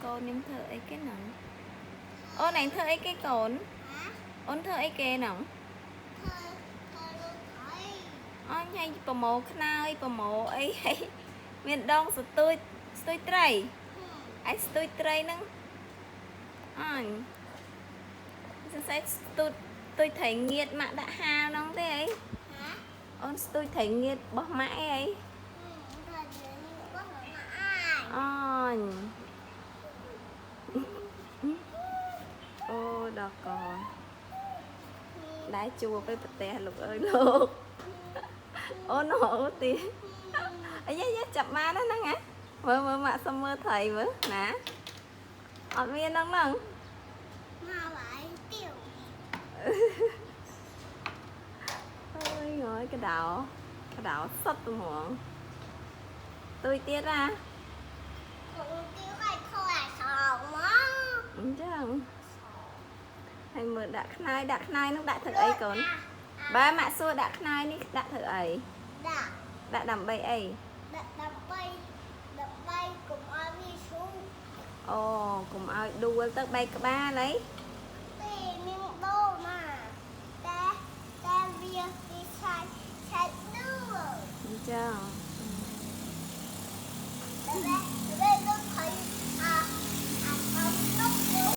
កូនខ្ញុំធ្វើអីគេហ្នឹងអូនឯងធ្វើអីគេកូនអូនធ្វើអីគេហ្នឹង ធ្វើលោកថៃ អញឲ្យប្រមូលខ្នើយប្រមូលអីហីមានដងស្ទួយស្ទួយត្រីឯស្ទួយត្រីហ្នឹងអញសរសៃស្ទួយស្ទួយត្រីងៀតម៉ាក់ដាក់ហាលហ្នឹងទេអី ហ៎ អូនស្ទួយត្រីងៀតរបស់ម៉ាក់អីអី ថាយើងបោះមកអាយ អញអូដល់កូនដែរជួបទៅប្រទេសលោកអើយលោកអូនអូទីអាយ៉ាយ៉ាចាប់បានហ្នឹងណាមើលមើលម៉ាក់សុំមើលត្រីមើលណាអត់មានហ្នឹងហ្នឹង មកហើយទៀវ អើយងើយកដៅកដៅសុតហ្មងទួយទៀតណា កូនទៀវឲ្យខអាសងមក អញ្ចឹងហើយមើលដាក់ខ្នើយដាក់ខ្នើយនឹងដាក់ធ្វើអីកូនបើម៉ាក់សួរដាក់ខ្នើយនេះដាក់ធ្វើអី ដាក់ ដាក់ដើម្បីអី ដាក់ដើម្បីដើម្បីកុំឲ្យវាឈូ អូកុំឲ្យដួលទៅបែកក្បាលអី